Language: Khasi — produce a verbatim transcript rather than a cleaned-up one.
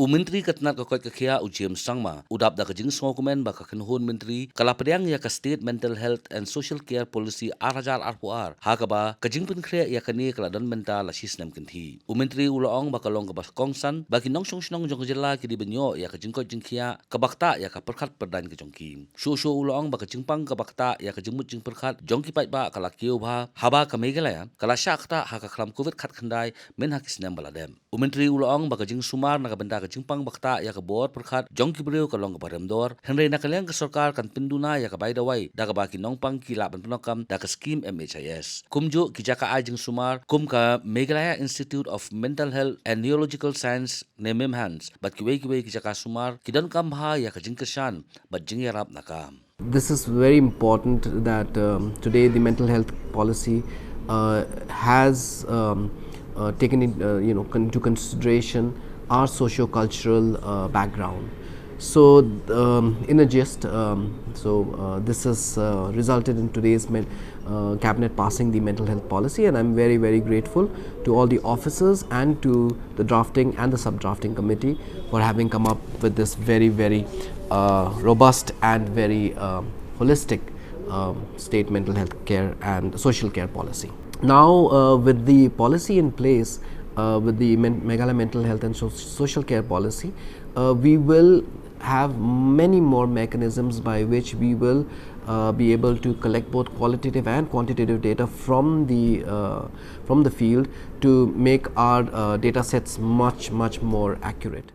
U Myntri ka tnat ka koit ka khiah u James Sangma u dap da ka jingsngewkmen ba ka kynhun myntri ka la pdiang ïa ka State Mental Health and Social Care Policy ar hajar arphew ar, ha kaba ka jingpynkhreh ïa kane ka la don mynta la shi snem kynthih. U Myntri u la ong ba ka long kaba kongsan ba ki nongshong shnong jong ka jylla ki dei ban ïoh ïa ka jingkoit jingkhiah kaba ktah ïa ka pyrkhat pyrdaiñ ka jong ki. Shuh shuh u la ong ba ka jingpang kaba ktah ïa ka jingmut jingpyrkhat jong ki paidbah ka la kiew bha, haba ka Meghalaya ka la shah ktah ha ka khlam covid khatkhyndai myn ha ki snem ba la dep. U Myntri u la ong ba ka jingsumar na ka bynta ka jingpang ba ktah ïa ka bor pyrkhat jong ki briew ka long kaba remdor, hynrei na ka liang ka sorkar kan pynduna ïa ka bai dawai da kaba ki nongpang ki lah ban pyndonkam da ka skim M H I S. Kumjuh ki jaka ai jingsumar kum ka Meghalaya Institute of Mental Health and Neurological Science ne MIMHANS bad kiwei kiwei ki jaka sumar ki donkam bha ïa ka jingkyrshan bad jingïarap na ka. This is very important that um, today the mental health policy uh, has um, uh, taken in, uh, you know, into consideration our socio-cultural uh, background. So, um, in a gist, um, so uh, this has uh, resulted in today's men, uh, cabinet passing the mental health policy, and I'm very, very grateful to all the officers and to the drafting and the sub-drafting committee for having come up with this very, very uh, robust and very um, holistic um, state mental health care and social care policy. Now, uh, with the policy in place, uh, with the Men- Meghalaya Mental Health and so- Social Care Policy, uh, we will have many more mechanisms by which we will uh, be able to collect both qualitative and quantitative data from the uh, from the field to make our uh, data sets much, much more accurate.